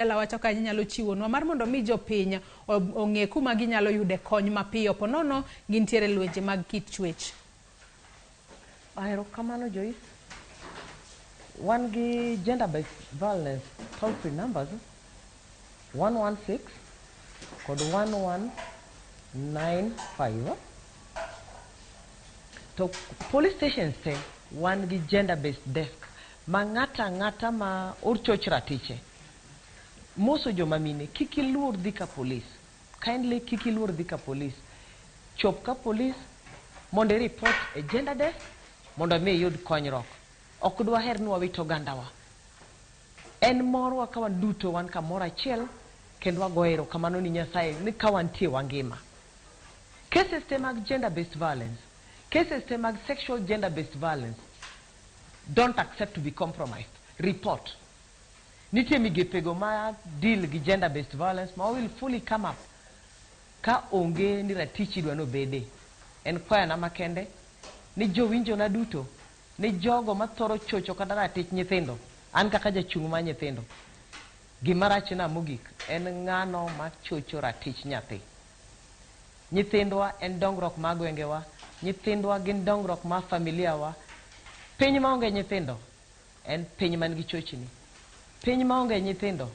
Wacho ka inyalo chiwonwa mar mondo mi jopiny ong'e kuma ginyalo yude kony mapiyo ponono gintiere lwenje mag kit chwech. Erokamano, Joyce. Wan gi gender based violence toll free numbers 116 kod 1195. To police stations te wan gi gender based desk ma ng'ata ang'ata ma ochoch ratiche moso joma mine kik iluor dhi ka police. Kindly, kik iluor dhi ka police. Chop ka police mondo i report e gender desk mondo mi iyud konyruok. Ok dwaher ni wawit ogandawa. En morwa ka wan duto wan kamoro achiel kendo wagoyo erokamano ni Nyasaye ni ka wantie wangima. Cases te mag gender based violence, cases te mag sexual gender based violence, don't accept to be compromised. Report. Nitie migepego ma deal gi gender based violence ma will fully come up ka onge ni ratich idwa nobede. En kwayona makende ni jowinjona duto, ni jogo mathoro chocho kata ratich nyithindo, an kaka jachung' mar nyithindo, gima rachna mogik en ng'ano machocho ratich nyathi. Nyithindwa en dongruok mar gwengewa, nyithindwa gin dongruok mar familia wa. Piny maonge nyithindo en piny man gi chochni. Piny maonge nyithindo